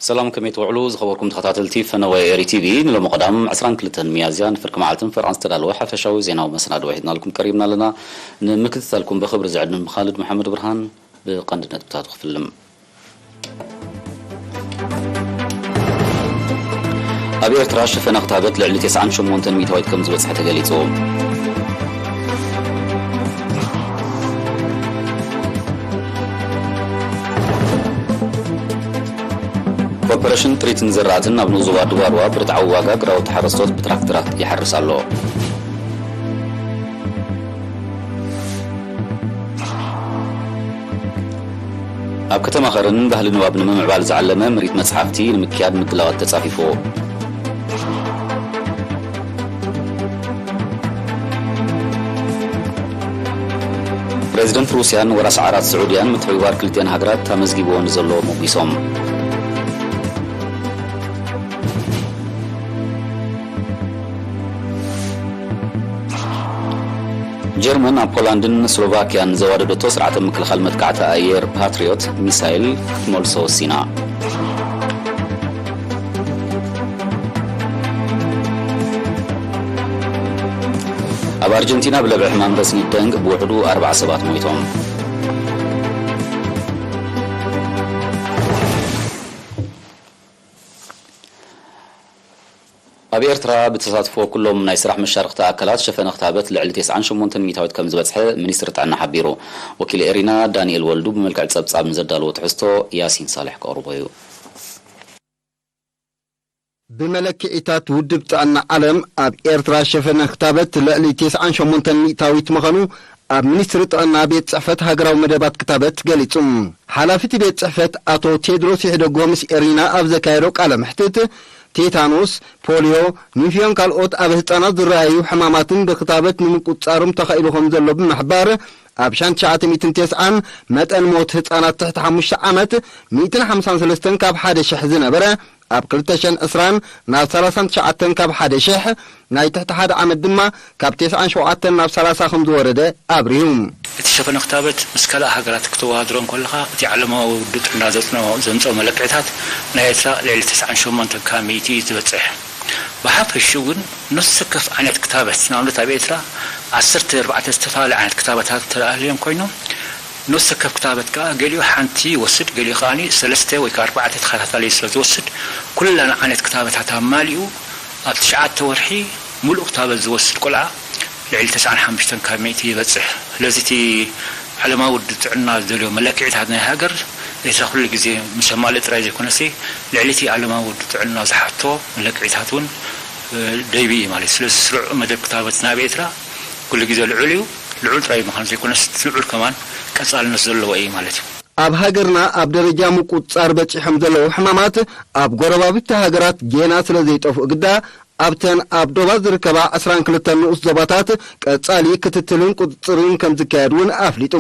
ሰላም፣ ከመይ ትውዕሉ ዝኸበርኩም ተኸታተልቲ ፈነወ ኤሪ ቲቪ? ንሎሚ ቀዳም ዕስራን ክልተን ሚያዝያ ንፍርቂ መዓልትን ፈርቓን ዝተዳለወ ሓፈሻዊ ዜናዊ መሰናድኦ ሒዝናልኩም ቀሪብና ኣለና። ንምክትታልኩም ብኽብሪ ዝዕድም ኻልድ መሓመድ ብርሃን። ብቐንዲ ነጥብታቱ ክፍልም። ኣብ ኤርትራ ሽፈነ ክታበት ልዕሊ ተስዓን ሸሞንተን ሚእታዊት ከም ዝበጽሐ ተገሊጹ። ኮርፖሬሽን ጥሪትን ዝራእትን ኣብ ንኡስ ዞባ ዱባርዋ ብርትዓዊ ዋጋ ግራውቲ ሓረስቶት ብትራክተራት ይሓርስ ኣሎ። ኣብ ከተማ ኸረን ባህሊ ንባብ ንምምዕባል ዝዓለመ ምርኢት መጽሓፍቲ ንምክያድ ምድላዋት ተጻፊፉ። ፕሬዚደንት ሩስያን ወራስ ዓራት ስዑድያን ምትሕብባር ክልቲኣን ሃገራት ኣመዝጊብዎ ንዘሎ ሞጒሶም። ጀርመን ኣብ ፖላንድን ስሎቫክያን ዘዋደደቶ ስርዓተ ምክልኻል መጥቃዕቲ ኣየር ፓትሪዮት ሚሳይል ክትመልሶ ወሲና። ኣብ ኣርጀንቲና ብለብዒ ሕማም ረስኒ ደንግ ብውሕዱ ኣርብዓ ሰባት ሞይቶም። ኣብ ኤርትራ ብተሳትፎ ኩሎም ናይ ስራሕ መሻርኽቲ ኣካላት ሸፈነ ክታበት ልዕሊ ተስዓን ሸሞንተን ሚእታዊት ከም ዝበጽሐ ሚኒስትሪ ጥዕና ሓቢሩ። ወኪል ኤሪና ዳንኤል ወልዱ ብመልክዕ ጸብጻብ ንዘዳለዎ ትሕዝቶ ያሲን ሳልሕ ከቕርቦ እዩ። ብመለክዒታት ውድብ ጥዕና ዓለም ኣብ ኤርትራ ሸፈነ ክታበት ልዕሊ ተስዓን ሸሞንተን ሚእታዊት ምዃኑ ኣብ ሚኒስትሪ ጥዕና ቤት ጽሕፈት ሃገራዊ መደባት ክታበት ገሊጹ። ሓላፊ እቲ ቤት ጽሕፈት ኣቶ ቴድሮስ ይሕደጎ ምስ ኤሪና ኣብ ዘካየዶ ቃለ መሕትት፣ ቴታኖስ፣ ፖልዮ፣ ኒፊዮን ካልኦት ኣብ ህጻናት ዝረኣዩ ሕማማትን ብክታበት ንምቁጽጻሮም ተኻኢሉ ከም ዘሎ ብምሕባር፣ ኣብ ሻንት ትሽዓተ ሚእትን ተስዓን መጠን ሞት ህጻናት ትሕቲ ሓሙሽተ ዓመት ሚእትን ሓምሳን ሰለስተን ካብ ሓደ ሽሕ ዝነበረ፣ ኣብ ክልተ ሽሕን ዕስራን ናብ ሰላሳን ትሽዓተን ካብ ሓደ ሽሕ፣ ናይ ትሕቲ ሓደ ዓመት ድማ ካብ ተስዓን ሸውዓተን ናብ ሰላሳ ከም ዝወረደ ኣብሪሁ። እቲ ሸፈነ ክታበት ምስ ካልእ ሃገራት ክተወዳድሮ እንከለኻ፣ እቲ ዓለማዊ ውድብ ጥዕና ዘጽንዖ-፣ ዘምጽኦ መለክዕታት ናይ ኤርትራ ልዕሊ ተስዓን ሸሞንተን ካብ ሚእቲ እዩ ዝበጽሕ። ብሓፈሽኡ ግን ነፍሲ ወከፍ ዓይነት ክታበት፣ ንኣብነት ኣብ ኤርትራ ዓሰርተ ኣርባዕተ ዝተፈላለዩ ዓይነት ክታበታት ተዳልዮም ኮይኖም፣ ነፍሲ ወከፍ ክታበት ከኣ ገሊኡ ሓንቲ ይወስድ፣ ገሊኡ ከኣ ሰለስተ ወይ ከኣ ኣርባዕተ ተኸታታሊ ስለ ዝወስድ፣ ኩለን ዓይነት ክታበታት ኣማሊኡ ኣብ ትሽዓተ ወርሒ ሙሉእ ክታበት ዝወስድ ቆልዓ ልዕሊ ተስዓን ሓሙሽተን ካብ ሚእቲ ይበጽሕ። ስለዚ እቲ ዓለማዊ ውድብ ጥዕና ዝደልዮ መለክዒታት ናይ ሃገር ኤርትራ ኩሉ ግዜ ምስ ኣማልእ ጥራይ ዘይኮነሲ፣ ልዕሊ እቲ ዓለማዊ ውድብ ጥዕና ዝሓቶ መለክዒታት እውን፣ እ፣ ደይቡ እዩ ማለት እዩ። ስለዚ ስሩዕ መደብ ክታበት ናብ ኤርትራ ኩሉ ግዜ ልዑል እዩ። ልዑል ጥራይ ምዃኑ ዘይኮነስ፣ እቲ ልዑል ከማን ቀጻልነት ዘለዎ እዩ ማለት እዩ። ኣብ ሃገርና ኣብ ደረጃ ምቁጽጻር በጺሖም ዘለዉ ሕማማት ኣብ ጎረባብቲ ሃገራት ጌና ስለ ዘይጠፍኡ ግዳ፣ ኣብተን ኣብ ዶባት ዝርከባ ዕስራን ክልተን ንኡስ ዞባታት ቀጻሊ ክትትልን ቁጽጽርን ከም ዝካየድ እውን ኣፍሊጡ።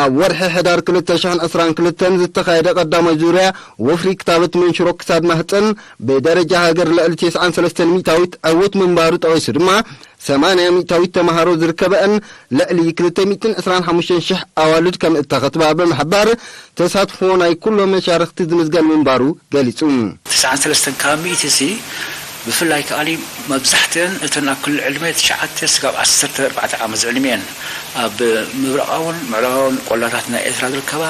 ኣብ ወርሒ ሕዳር ክልተ ሽሕን ዕስራን ክልተን ዝተኻየደ ቀዳማይ ዙርያ ወፍሪ ክታበት መንሽሮ ክሳድ ማህጸን ብደረጃ ሃገር ልዕሊ ተስዓን ሰለስተን ሚእታዊት ዕዉት ምንባሩ ጠቒሱ ድማ፣ ሰማንያ ሚእታዊት ተምሃሮ ዝርከበአን ልዕሊ ክልተ ሚእትን ዕስራን ሓሙሽተን ሽሕ ኣዋልድ ከም እተኸትባ ብምሕባር፣ ተሳትፎ ናይ ኩሎም መሻርኽቲ ዝምዝገን ምንባሩ ገሊጹ። ተስዓን ሰለስተን ካብ ሚእቲ እዚ፣ ብፍላይ ከኣኒ መብዛሕትአን እተን ኣብ ክሊ ዕድመ ትሽዓተ ስጋብ ዓሰርተ ኣርባዕተ ዓመት ዝዕድሚአን፣ ኣብ ምብራቓውን ምዕራባውን ቆላታት ናይ ኤርትራ ዝርከባ፣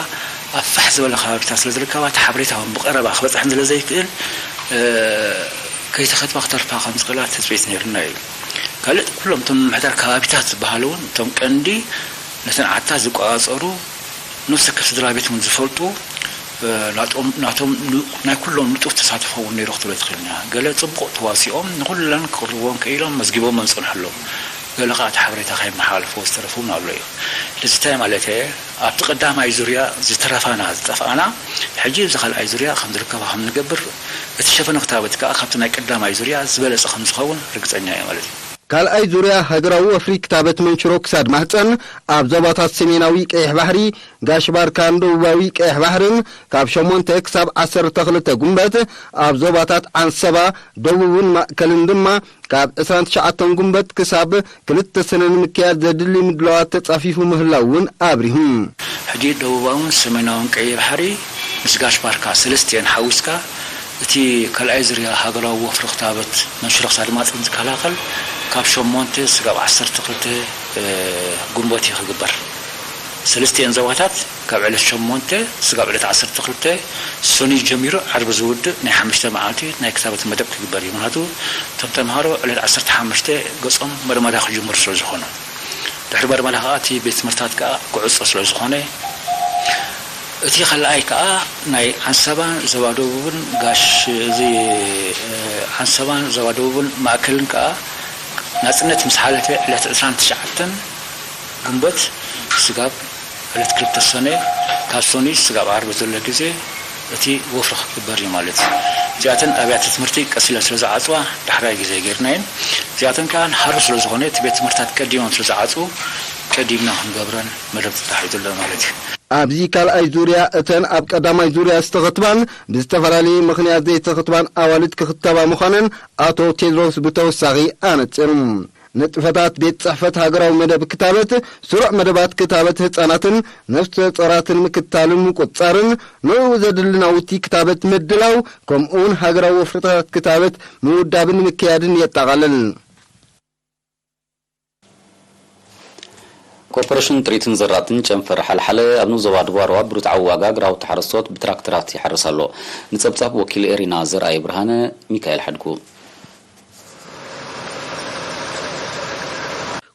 ኣብ ፋሕ ዝበለ ከባቢታት ስለ ዝርከባ፣ እቲ ሓበሬታ እውን ብቐረባ ክበጽሐን ስለ ዘይክእል፣ እ፣ ከይተኸትባ ክተርፋ ከም ዝኽእላ ትጽቢት ነይሩና እዩ። ካልእ ኩሎም እቶም ምምሕዳር ከባቢታት ዝበሃሉ እውን እቶም ቀንዲ ነተን ዓድታት ዝቆጻጸሩ፣ ነፍሲ ወከፍ ስድራ ቤት እውን ዝፈልጡ፣ እ፣ ናቶም፣ ናቶም ን-፣ ናይ ኩሎም ንጡፍ ተሳትፎ እውን ነይሩ ክትብሎ ትኽእል ኢና። ገለ ጽቡቕ ተዋሲኦም ንኹለን ክቕርብዎም ክኢሎም መዝጊቦም መምጽኦም ኣለዉ። ገለ ኸዓ እቲ ሓበሬታ ከይመሓላልፍዎ ዝተረፉ እውን ኣሎ እዩ። እዚ እንታይ ማለት እየ? ኣብቲ ቀዳማይ ዙርያ ዝተረፋና፣ ዝጠፍኣና፣ ሕጂ ኣብዚ ካልኣይ ዙርያ ከም ዝርከባ ከም ንገብር፣ እቲ ሸፈነ ክታበት ከኣ ካብቲ ናይ ቀዳማይ ዙርያ ዝበለጸ ከም ዝኸውን ርግጸኛ እየ ማለት እዩ። ካልኣይ ዙርያ ሃገራዊ ወፍሪ ክታበት መንሽሮ ክሳድ ማህጸን ኣብ ዞባታት ሰሜናዊ ቀይሕ ባሕሪ፣ ጋሽ ባርካን ደቡባዊ ቀይሕ ባሕርን ካብ ሸሞንተ ክሳብ ዓሰርተ ክልተ ጉንበት፣ ኣብ ዞባታት ዓንሰባ፣ ደቡብን ማእከልን ድማ ካብ ዕስራን ትሽዓተን ጉንበት ክሳብ ክልተ ሰነ ንምክያድ ዘድሊ ምድላዋት ተጻፊፉ ምህላው እውን ኣብሪሁ። ሕጂ ደቡባውን ሰሜናውን ቀይሕ ባሕሪ ምስ ጋሽ ባርካ ሰለስቲአን ሓዊስካ እቲ ካልኣይ ዙርያ ሃገራዊ ወፍሪ ክታበት መንሽሮ ክሳድ ማህጸን ዝከላኸል ካብ ሸሞንተ ስጋብ ዓሰርተ ክልተ ግንቦት እዩ ክግበር። ሰለስቲኤን ዞባታት ካብ ዕለት ሸሞንተ ስጋብ ዕለት ዓሰርተ ክልተ ሰኑይ ጀሚሩ ዓርቢ ዝውድእ ናይ ሓሙሽተ መዓልቲ ናይ ክታበት መደብ ክግበር እዩ። ምኽንያቱ እቶም ተምሃሮ ዕለት ዓሰርተ ሓሙሽተ ገጾም መርመራ ክጅምሩ ስለ ዝኾኑ፣ ድሕሪ መርመራ ከኣ እቲ ቤት ትምህርታት ከኣ ክዕጾ ስለ ዝኾነ፣ እቲ ካልኣይ ከኣ ናይ ዓንሰባን ዞባ ደቡብን ጋሽ እዚ ዓንሰባን ዞባ ደቡብን ማእከልን ከኣ ናጽነት ምስ ሓለፈ ዕለት ዕስራን ትሽዓተን ግንቦት ስጋብ ዕለት ክልተ ሰነ ካብ ሰኑይ ስጋብ ዓርቢ ዘሎ ግዜ እቲ ወፍሪ ክግበር እዩ ማለት እዩ። እዚኣተን ኣብያተ ትምህርቲ ቀስ ኢለን ስለ ዝዓፅዋ ዳሕራይ ግዜ ጌርናየን። እዚኣተን ከዓ ንሃሩ ስለ ዝኾነ እቲ ቤት ትምህርታት ቀዲሞም ስለ ዝዓፅዉ ቀዲምና ክንገብረን መደብ ተታሒዙ ኣሎ ማለት እዩ። ኣብዚ ካልኣይ ዙርያ እተን ኣብ ቀዳማይ ዙርያ ዝተኸትባን ብዝተፈላለየ ምኽንያት ዘይተኸትባን ኣዋልድ ክኽተባ ምዃነን ኣቶ ቴድሮስ ብተወሳኺ ኣነጺሩ። ንጥፈታት ቤት ጽሕፈት ሃገራዊ መደብ ክታበት፣ ስሩዕ መደባት ክታበት ህጻናትን ነፍሰ ጾራትን ምክትታልን ምቁጽጻርን፣ ንዕኡ ዘድሊ ናውቲ ክታበት ምድላው፣ ከምኡውን ሃገራዊ ወፍርታት ክታበት ምውዳብን ምክያድን የጠቓልል። ኮርፖሬሽን ጥሪትን ዘራእትን ጨንፈር ሓልሓለ ኣብ ንኡስ ዞባ ድባርዋ ብርትዓዊ ዋጋ ግራውቲ ሓረስቶት ብትራክተራት ይሓርስ ኣሎ። ንጸብጻብ ወኪል ኤሪና ዘርኣይ ብርሃነ፣ ሚካኤል ሓድጉ።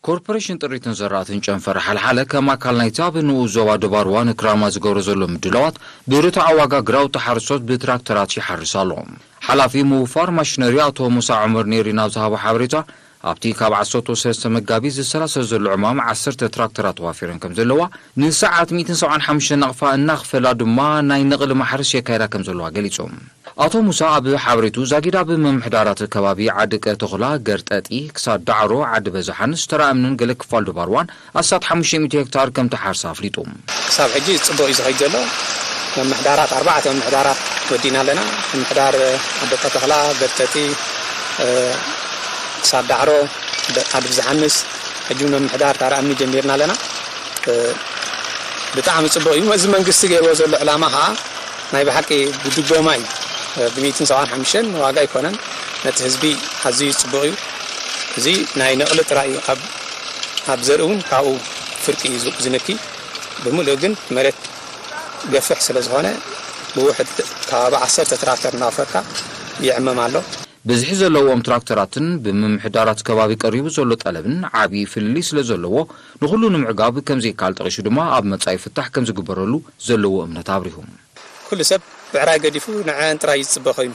ኮርፖሬሽን ጥሪትን ዘራእትን ጨንፈር ሓልሓለ ከም ኣካል ናይቲ ኣብ ንኡስ ዞባ ድባርዋ ንክራማ ዝገብሮ ዘሎ ምድላዋት ብርትዓዊ ዋጋ ግራውቲ ሓረስቶት ብትራክተራት ይሓርስ ኣሎ። ሓላፊ ምውፋር ማሽነሪ ኣቶ ሙሳ ዑመር ኔሪ ናብ ዝሃቦ ሓበሬታ፣ ኣብቲ ካብ ዓሰርተ ሰለስተ መጋቢት ዝሰላሰል ዘሎ ዕማም ዓሰርተ ትራክተራት ተዋፊረን ከም ዘለዋ፣ ንሰዓት ሚእትን ሰብዓን ሓሙሽተ ናቕፋ እናኽፈላ ድማ ናይ ነቕሊ ማሕረስ የካይዳ ከም ዘለዋ ገሊጹ። ኣቶ ሙሳ ኣብ ሓበሬቱ፣ ዛጊድ ኣብ ምምሕዳራት ከባቢ ዓዲ ቀተኹላ፣ ገርጠጢ፣ ክሳድ ዳዕሮ፣ ዓዲ በዛሓን ዝተራ እምንን ገለ ክፋል ድባርዋን ኣስታት ሓሙሽተ ሚእቲ ሄክታር ከም ተሓርሰ ኣፍሊጡ። ክሳብ ሕጂ ጽቡቕ እዩ ዝኸይድ ዘሎ። ምምሕዳራት፣ ኣርባዕተ ምምሕዳራት ወዲና ኣለና። ምምሕዳር ዓዲ ቀተኹላ፣ ገርጠጢ፣ እ፣ ክሳድ ዳዕሮ፣ ደ-፣ ዓዲ ብዝሓንስ፣ ሕጂ እውን ምምሕዳር ታራ እምኒ ጀሚርና ኣለና። እ፣ ብጣዕሚ ጽቡቕ እዩ። እዚ መንግስቲ ገይርዎ ዘሎ ዕላማ ኸዓ ናይ ብሓቂ ብድጎማ እዩ። እ፣ ብሚእትን ሰብዓን ሓሙሽተን ዋጋ ኣይኮነን። ነቲ ህዝቢ ኣዝዩ ጽቡቕ እዩ። እዚ ናይ ነቕሊ ጥራይ እዩ። ኣብ፣ ኣብ ዘርኢ እውን ካብኡ ፍርቂ እዩ ዝ-፣ ዝንኪ። ብምሉእ ግን መሬት ገፍሕ ስለ ዝኾነ ብውሕድ ከባቢ ዓሰርተ ትራክተር እናወፈርካ ይዕመም ኣሎ። ብዝሒ ዘለዎም ትራክተራትን ብምምሕዳራት ከባቢ ቀሪቡ ዘሎ ጠለብን ዓብዪ ፍልልይ ስለ ዘለዎ፣ ንኹሉ ንምዕጋብ ከም ዘይከኣል ጠቒሱ ድማ፣ ኣብ መጻኢ ፍታሕ ከም ዝግበረሉ ዘለዎ እምነት ኣብሪሁ። ኩሉ ሰብ ብዕራይ ገዲፉ ንዐን ጥራይ እዩ ዝጽበ ኮይኑ።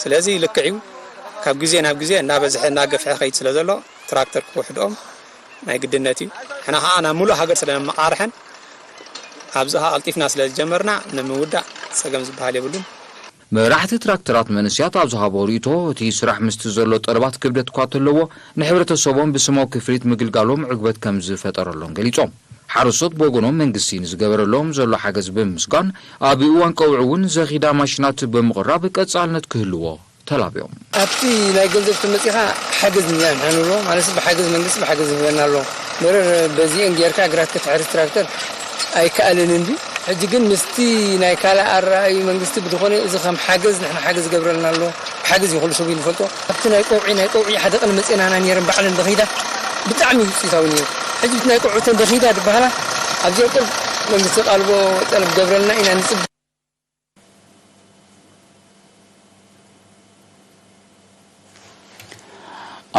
ስለዚ ልክዕ እዩ፣ ካብ ግዜ ናብ ግዜ እናበዝሐ እናገፍሐ ከይድ ስለ ዘሎ፣ ትራክተር ክውሕድኦም ናይ ግድነት እዩ። ንሕና ኸዓ ናብ ሙሉእ ሃገር ስለ ነመቓርሐን፣ ኣብዚ ኸዓ ቀልጢፍና ስለ ዝጀመርና፣ ንምውዳእ ጸገም ዝበሃል የብሉን። መራሕቲ ትራክተራት መንእሰያት ኣብ ዝሃቦ ርእይቶ፣ እቲ ስራሕ ምስቲ ዘሎ ጠለባት ክብደት እኳ እንተለዎ፣ ንሕብረተሰቦም ብስማዊ ክፍሊት ምግልጋሎም ዕግበት ከም ዝፈጠረሎም ገሊጾም። ሓረስቶት ብወገኖም መንግስቲ ንዝገበረሎም ዘሎ ሓገዝ ብምምስጋን፣ ኣብ እዋን ቀውዒ እውን ዘኺዳ ማሽናት ብምቕራብ ቀጻልነት ክህልዎ ተላብዮም። ኣብቲ ናይ ገንዘብ ተመጺኻ ሓገዝ እኒኣ ንሕና ንብሎ፣ ማለት ብሓገዝ መንግስቲ ብሓገዝ ይህበና ኣሎ። መረር በዚአን ጌርካ ግራት ከተሕርስ ትራክተር ኣይከኣልን እንዲ። ሕጂ ግን ምስቲ ናይ ካልእ ኣረኣእዩ መንግስቲ ብዝኾነ እዚ ከም ሓገዝ ንሕና ሓገዝ ይገብረልና ኣሎ። ብሓገዝ እዩ ኩሉ ሰብ እዩ ዝፈልጦ። ኣብቲ ናይ ቀውዒ፣ ናይ ቀውዒ ሓደ ቀን መጺአናና ነይረን ባዕለን ደኺዳ ብጣዕሚ ውፅኢታዊ ነይሩ። ሕጂ እቲ ናይ ቀውዒ እተን ደኺዳ ዝበሃላ ኣብዚኣ ቁሩብ መንግስቲ ቃልቦ ጠለብ ገብረልና ኢና ንጽበ።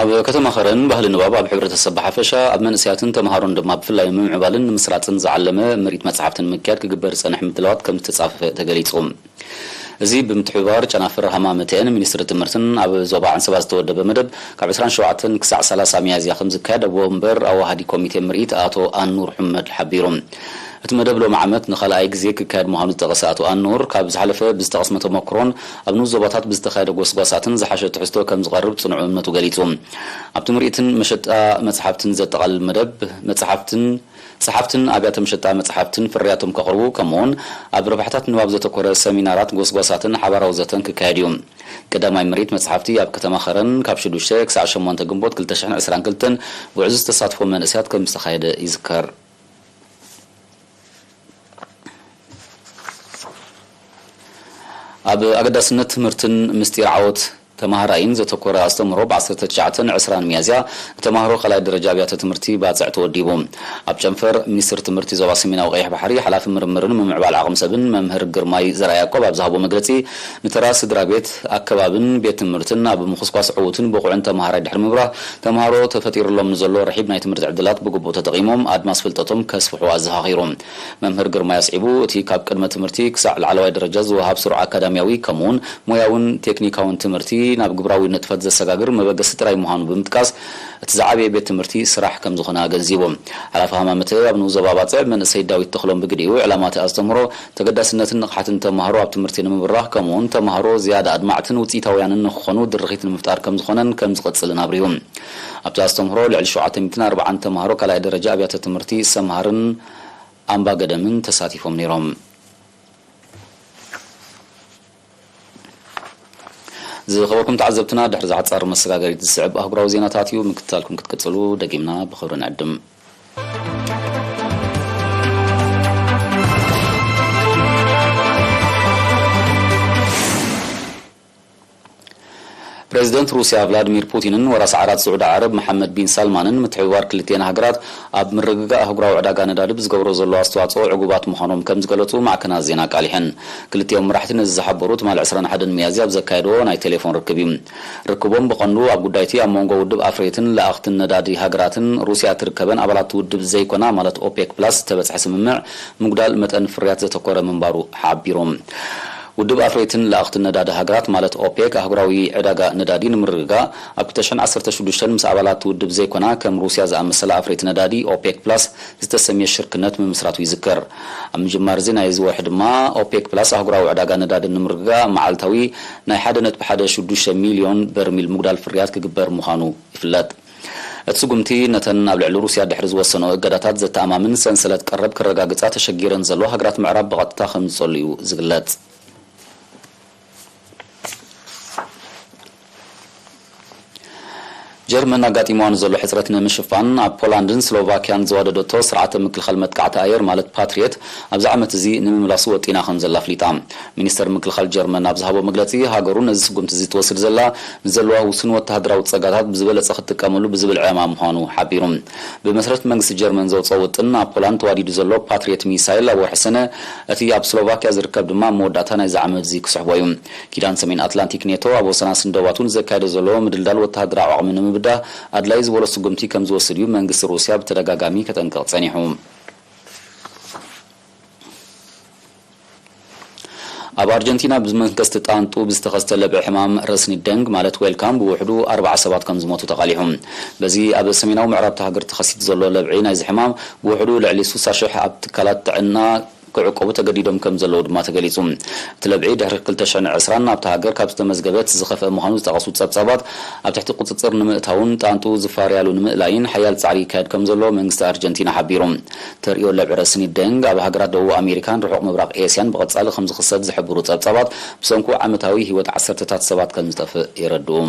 ኣብ ከተማ ኸረን ባህሊ ንባብ ኣብ ሕብረተሰብ ብሓፈሻ ኣብ መንእሰያትን ተምሃሮን ድማ ብፍላይ ንምምዕባልን ንምስራጽን ዝዓለመ ምርኢት መጽሓፍትን ምክያድ ክግበር ዝጸንሐ ምድላዋት ከም ዝተጻፈፈ ተገሊጹ። እዚ ብምትሕብባር ጨናፍር ሃማመተኤን ሚኒስትሪ ትምህርትን ኣብ ዞባ ዓንሰባ ዝተወደበ መደብ ካብ ዕስራን ሸውዓተን ክሳዕ ሰላሳ ሚያዝያ ከም ዝካየድ ኣቦ ወንበር ኣዋሃዲ ኮሚቴ ምርኢት ኣቶ ኣኑር ሑመድ ሓቢሩ። እቲ መደብ ሎሚ ዓመት ንኻልኣይ ግዜ ክካየድ ምዃኑ ዝጠቐሰ ኣቶ ኣኑር፣ ካብ ዝሓለፈ ብዝተቐስመ ተመክሮን ኣብ ንኡስ ዞባታት ብዝተኻየደ ጎስጓሳትን ዝሓሸ ትሕዝቶ ከም ዝቐርብ ጽኑዕ እምነቱ ገሊጹ። ኣብቲ ምርኢትን መሸጣ መጽሓፍትን ዘጠቓልል መደብ፣ መጽሓፍትን፣ ጸሓፍትን ኣብያተ መሸጣ መጽሓፍትን ፍርያቶም ከቕርቡ፣ ከምኡውን ኣብ ረብሓታት ንባብ ዘተኮረ ሰሚናራት፣ ጎስጓሳትን ሓባራዊ ዘተን ክካየድ እዩ። ቀዳማይ ምርኢት መጽሓፍቲ ኣብ ከተማ ኸረን ካብ ሽዱሽተ ክሳዕ ሸሞንተ ግንቦት ክልተ ሽሕን ዕስራን ክልተን ብዕዙዝ ተሳትፎ መንእሰያት ከም ዝተኻየደ ይዝከር። ኣብ ኣገዳስነት ትምህርትን ምስጢር ዓወት ተማሃራይን ዘተኮረ ኣስተምህሮ ብ ዓሰርተ ትሽዓተን ዕስራን ሚያዝያ ንተማሃሮ ካልኣይ ደረጃ ኣብያተ ትምህርቲ ባጽዕ ተወዲቡ። ኣብ ጨንፈር ሚኒስትር ትምህርቲ ዞባ ሰሜናዊ ቀይሕ ባሕሪ ሓላፊ ምርምርን ምምዕባል ዓቕሚ ሰብን መምህር ግርማይ ዘርኣያቆብ ኣብ ዝሃቦ መግለጺ፣ ንተራ ስድራ ቤት፣ ኣከባብን ቤት ትምህርትን ኣብ ምኹስኳስ ዕዉትን ብቑዕን ተማሃራይ ድሕሪ ምብራህ፣ ተማሃሮ ተፈጢሩሎም ንዘሎ ርሒብ ናይ ትምህርቲ ዕድላት ብግቡእ ተጠቒሞም ኣድማስ ፍልጠቶም ከስፍሑ ኣዘኻኺሩ። መምህር ግርማይ ኣስዒቡ፣ እቲ ካብ ቅድመ ትምህርቲ ክሳዕ ላዕለዋይ ደረጃ ዝወሃብ ስሩዕ ኣካዳሚያዊ ከምኡውን ሞያውን ቴክኒካውን ትምህርቲ ናብ ግብራዊ ንጥፈት ዘሰጋግር መበገሲ ጥራይ ምዃኑ ብምጥቃስ፣ እቲ ዝዓበየ ቤት ትምህርቲ ስራሕ ከም ዝኾነ ኣገንዚቡ። ሓላፊ ሃማመተ ኣብ ንኡስ ዞባ ባጽዕ መንእሰይ ዳዊት ተኽሎም ብግዲኡ፣ ዕላማ እቲ ኣስተምህሮ ተገዳስነትን ንቕሓትን ተማሃሮ ኣብ ትምህርቲ ንምብራኽ፣ ከምኡውን ተማሃሮ ዝያዳ ኣድማዕትን ውጽኢታውያንን ንክኾኑ ድርኺት ንምፍጣር ከም ዝኾነን ከም ዝቕጽልን ኣብሪሁ። ኣብቲ ኣስተምህሮ ልዕሊ ሸውዓተ ሚእትን ኣርባዓን ተማሃሮ ካልኣይ ደረጃ ኣብያተ ትምህርቲ ሰምሃርን ኣምባገደምን ተሳቲፎም ነይሮም። ዝኸበርኩም ተዓዘብትና፣ ድሕሪ ዝሓጻር መሰጋገሪት ዝስዕብ ኣህጉራዊ ዜናታት እዩ። ምክትታልኩም ክትቅጽሉ ደጊምና ብኽብሪ ንዕድም። ፕሬዚደንት ሩስያ ቭላድሚር ፑቲንን ወራሲ ዓራት ስዑዲ ዓረብ መሓመድ ቢን ሳልማንን ምትሕብባር ክልቲኤን ሃገራት ኣብ ምርግጋእ ኣህጉራዊ ዕዳጋ ነዳዲ ብዝገብሮ ዘሎ ኣስተዋጽኦ ዕጉባት ምዃኖም ከም ዝገለጹ ማዕከናት ዜና ኣቃሊሐን። ክልቲኦም መራሕቲ ነዚ ዝሓበሩ ትማሊ ዕስራን ሓደን ሚያዝያ ኣብ ዘካየድዎ ናይ ቴሌፎን ርክብ እዩ። ርክቦም ብቐንዱ ኣብ ጉዳይቲ ኣብ መንጎ ውድብ ኣፍረይትን ለኣኽትን ነዳዲ ሃገራትን ሩስያ እትርከበን ኣባላት ውድብ ዘይኮና ማለት ኦፔክ ፕላስ ዝተበጽሐ ስምምዕ ምጉዳል መጠን ፍርያት ዘተኮረ ምንባሩ ሓቢሮም። ውድብ ኣፍረይትን ለኣኽትን ነዳዲ ሃገራት ማለት ኦፔክ ኣህጉራዊ ዕዳጋ ነዳዲ ንምርግጋእ ኣብ ክልተ ሽሕን ዓሰርተ ሽዱሽተን ምስ ኣባላት ውድብ ዘይኮና ከም ሩስያ ዝኣመሰላ ኣፍረይቲ ነዳዲ ኦፔክ ፕላስ ዝተሰምየ ሽርክነት ምምስራቱ ይዝከር። ኣብ ምጅማር እዚ ናይዚ ወርሒ ድማ ኦፔክ ፕላስ ኣህጉራዊ ዕዳጋ ነዳዲ ንምርግጋእ መዓልታዊ ናይ ሓደ ነጥቢ ሓደ ሽዱሽተ ሚልዮን በርሚል ምጉዳል ፍርያት ክግበር ምዃኑ ይፍለጥ። እቲ ስጉምቲ ነተን ኣብ ልዕሊ ሩስያ ድሕሪ ዝወሰኖ እገዳታት ዘተኣማምን ሰንሰለት ቀረብ ክረጋግጻ ተሸጊረን ዘሎ ሃገራት ምዕራብ ብቐጥታ ከም ዝጸሉ እዩ ዝግለጽ። ጀርመን ኣጋጢምዋ ንዘሎ ሕጽረት ንምሽፋን ኣብ ፖላንድን ስሎቫኪያን ዘዋደደቶ ስርዓተ ምክልኻል መጥቃዕቲ ኣየር ማለት ፓትሪየት ኣብዚ ዓመት እዚ ንምምላሱ ወጢና ከም ዘላ ኣፍሊጣ። ሚኒስተር ምክልኻል ጀርመን ኣብ ዝሃቦ መግለጺ፣ ሃገሩ ነዚ ስጉምቲ እዚ ትወስድ ዘላ ንዘለዋ ውሱን ወተሃደራዊ ጸጋታት ብዝበለጸ ክትጥቀመሉ ብዝብል ዕላማ ምዃኑ ሓቢሩ። ብመሰረት መንግስቲ ጀርመን ዘውጽኦ ውጥን፣ ኣብ ፖላንድ ተዋዲዱ ዘሎ ፓትሪየት ሚሳይል ኣብ ወርሒ ሰነ፣ እቲ ኣብ ስሎቫኪያ ዝርከብ ድማ ኣብ መወዳእታ ናይዚ ዓመት እዚ ክስሕቦ እዩ። ኪዳን ሰሜን ኣትላንቲክ ኔቶ ኣብ ወሰናስን ዶባቱ ንዘካየዶ ዘሎ ምድልዳል ወተሃደራዊ ዓቕሚ ንምብዳህ ኣድላዪ ዝበሎ ስጉምቲ ከም ዝወስድ እዩ መንግስቲ ሩስያ ብተደጋጋሚ ከጠንቅቕ ጸኒሑ። ኣብ ኣርጀንቲና ብመንከስቲ ጣንጡ ብዝተኸስተ ለብዒ ሕማም ረስኒ ደንግ ማለት ዌልካም ብውሕዱ ኣርባዓ ሰባት ከም ዝሞቱ ተቓሊሑ። በዚ ኣብ ሰሜናዊ ምዕራብ እታ ሃገር ተኸሲቱ ዘሎ ለብዒ ናይዚ ሕማም ብውሕዱ ልዕሊ ስሳ ሽሕ ኣብ ትካላት ጥዕና ክዕቆቡ ተገዲዶም ከም ዘለዉ ድማ ተገሊጹ። እቲ ለብዒ ድሕሪ ክልተ ሽሕን ዕስራን ኣብታ ሃገር ካብ ዝተመዝገበ እቲ ዝኸፍአ ምዃኑ ዝጠቐሱ ጸብጻባት፣ ኣብ ትሕቲ ቁጽጽር ንምእታውን ጣንጡ ዝፋርያሉ ንምእላይን ሓያል ጻዕሪ ይካየድ ከም ዘሎ መንግስቲ ኣርጀንቲና ሓቢሩ። ተርእዮ ለብዒ ረስኒ ደንግ ኣብ ሃገራት ደቡብ ኣሜሪካን ርሑቕ ምብራቕ ኤስያን ብቐጻሊ ከም ዝኽሰት ዝሕብሩ ጸብጻባት፣ ብሰንኩ ዓመታዊ ህይወት ዓሰርተታት ሰባት ከም ዝጠፍእ የረድኡ።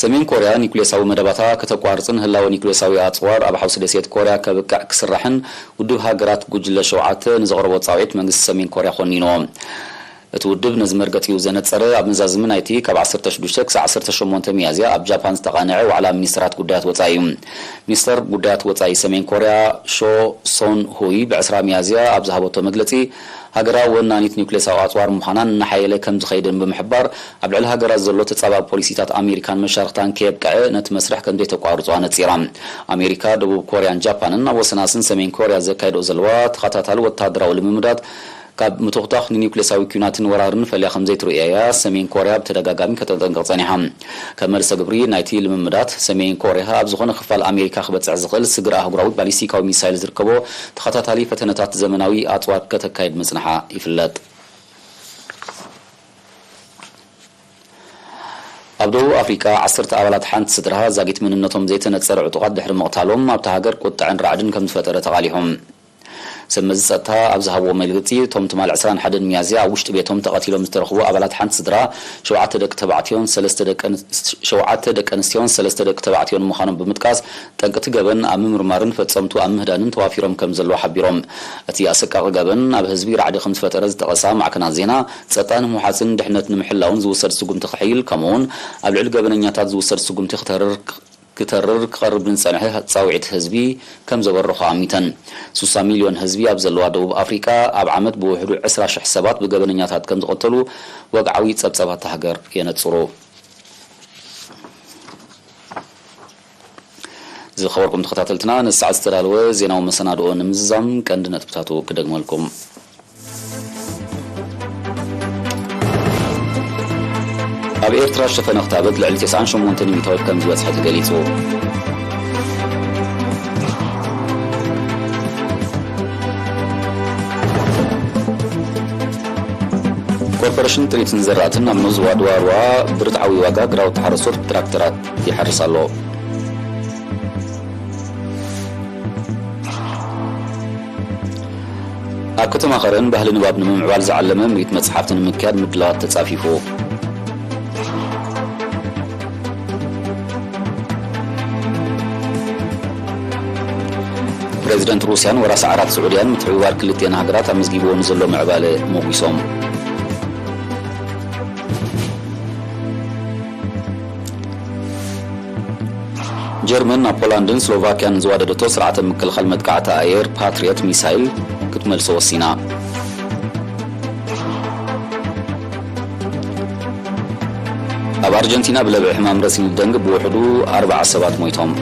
ሰሜን ኮርያ ኒኩሌሳዊ መደባታ ከተቋርጽን ህላወ ኒኩሌሳዊ ኣጽዋር ኣብ ሓውሲ ደሴት ኮርያ ከብቅዕ ክስራሕን ውድብ ሃገራት ጉጅለ ሸውዓተ ንዘቕረቦ ጻውዒት መንግስቲ ሰሜን ኮርያ ኮኒንዎ። እቲ ውድብ ነዚ መርገጺኡ ዘነጸረ ኣብ መዛዝሚ ናይቲ ካብ ዓሰርተ ሽዱሽተ ክሳዕ ዓሰርተ ሸሞንተ ሚያዝያ ኣብ ጃፓን ዝተቓነዐ ዋዕላ ሚኒስተራት ጉዳያት ወጻኢ እዩ። ሚኒስተር ጉዳያት ወጻኢ ሰሜን ኮርያ ሾ ሶን ሁይ ብ ዕስራ ሚያዝያ ኣብ ዝሃበቶ መግለጺ፣ ሃገራ ወናኒት ኒውክሌሳዊ ኣጽዋር ምዃናን እናሓየለ ከም ዝኸይድን ብምሕባር፣ ኣብ ልዕሊ ሃገራት ዘሎ ተጻባኢ ፖሊሲታት ኣሜሪካን መሻርኽታን ከየብቅዐ ነቲ መስርሕ ከም ዘይተቋርጾ ኣነጺራ። ኣሜሪካ፣ ደቡብ ኮርያን ጃፓንን ኣብ ወሰናስን ሰሜን ኮርያ ዘካይድኦ ዘለዋ ተኸታታሊ ወተሃደራዊ ልምምዳት፣ ካብ ምትኹታኽ ንኒውክሌሳዊ ኲናትን ወራርን ፈልያ ከም ዘይትርእዮ እያ ሰሜን ኮርያ ብተደጋጋሚ ከተጠንቅቕ ጸኒሓ። ከም መልሰ ግብሪ ናይቲ ልምምዳት፣ ሰሜን ኮርያ ኣብ ዝኾነ ክፋል ኣሜሪካ ክበጽሕ ዝኽእል ስግረ ኣህጉራዊ ባሊስቲካዊ ሚሳይል ዝርከቦ ተኸታታሊ ፈተነታት ዘመናዊ ኣጽዋር ከተካይድ ምጽንሓ ይፍለጥ። ኣብ ደቡብ ኣፍሪቃ፣ ዓሰርተ ኣባላት ሓንቲ ስድራ ዛጊት መንነቶም ዘይተነጸረ ዕጡቓት ድሕሪ ምቕታሎም፣ ኣብታ ሃገር ቁጥዐን ራዕድን ከም ዝፈጠረ ተቓሊሖም። ሰብ መዚ ጸጥታ ኣብ ዝሃብዎ መግለጺ፣ እቶም ትማል ዕስራን ሓደን ሚያዝያ ኣብ ውሽጢ ቤቶም ተቐቲሎም ዝተረኽቡ ኣባላት ሓንቲ ስድራ፣ ሸውዓተ ደቂ ተባዕትዮን ሰለስተ ደቂ ኣንስ-፣ ሸውዓተ ደቂ ኣንስትዮን ሰለስተ ደቂ ተባዕትዮን ምዃኖም ብምጥቃስ፣ ጠንቅቲ ገበን ኣብ ምምርማርን ፈጸምቱ ኣብ ምህዳንን ተዋፊሮም ከም ዘለዉ ሓቢሮም። እቲ ኣሰቃቒ ገበን ኣብ ህዝቢ ራዕዲ ከም ዝፈጠረ ዝጠቐሳ ማዕከናት ዜና፣ ጸጥታ ንምውሓጽን ድሕነት ንምሕላውን ዝውሰድ ስጉምቲ ክሕይል፣ ከምኡውን ኣብ ልዕሊ ገበነኛታት ዝውሰድ ስጉምቲ ክተርር ክተርር ክቐርብ ንዝጸንሐ ጻውዒት ህዝቢ ከም ዘበረኾ ኣሚተን። ሱሳ ሚልዮን ህዝቢ ኣብ ዘለዋ ደቡብ ኣፍሪቃ፣ ኣብ ዓመት ብውሕዱ ዕስራ ሽሕ ሰባት ብገበነኛታት ከም ዝቐተሉ ወግዓዊ ጸብጻባት እታ ሃገር የነጽሩ። ዝኸበርኩም ተኸታተልትና፣ ንሰዓት ዝተዳለወ ዜናዊ መሰናድኦ ንምዝዛም ቀንዲ ነጥብታቱ ክደግመልኩም። ኣብ ኤርትራ ዝተሸፈነ ክታበት ልዕሊ ተስዓን ሸሞንተን ሚእታዊት ከም ዝበጽሐ ተገሊጹ። ኮርፖሬሽን ጥሪትን ዘራእትን ኣብ መዝዋ ድዋርዋ ብርትዓዊ ዋጋ ግራውቲ ሓረስቶት ብትራክተራት ይሓርስ ኣሎ። ኣብ ከተማ ከረን ባህሊ ንባብ ንምምዕባል ዝዓለመ ምርኢት መጽሓፍቲ ንምክያድ ምድላዋት ተጻፊፉ። ፕሬዚደንት ሩስያን ወራሲ ዓራት ስዑድያን ምትሕብባር ክልቲአን ሃገራት ኣመዝጊብዎ ንዘሎ ምዕባለ ሞጒሶም። ጀርመን ናብ ፖላንድን ስሎቫክያን ዝዋደደቶ ስርዓተ ምክልኻል መጥቃዕቲ ኣየር ፓትሪየት ሚሳይል ክትመልሶ ወሲና። ኣብ ኣርጀንቲና ብለብዒ ሕማም ረሲን ደንግ ብውሕዱ ኣርባዓ ሰባት ሞይቶም።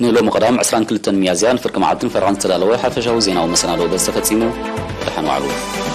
ንሎሚ ቀዳም ዕስራን ክልተን ሚያዝያ ንፍርቂ መዓልትን ፈረቓን ዝተዳለወ ሓፈሻዊ ዜናዊ መሰናድኦ በዚ ተፈጺሙ። ደሓን ዋዕሉ።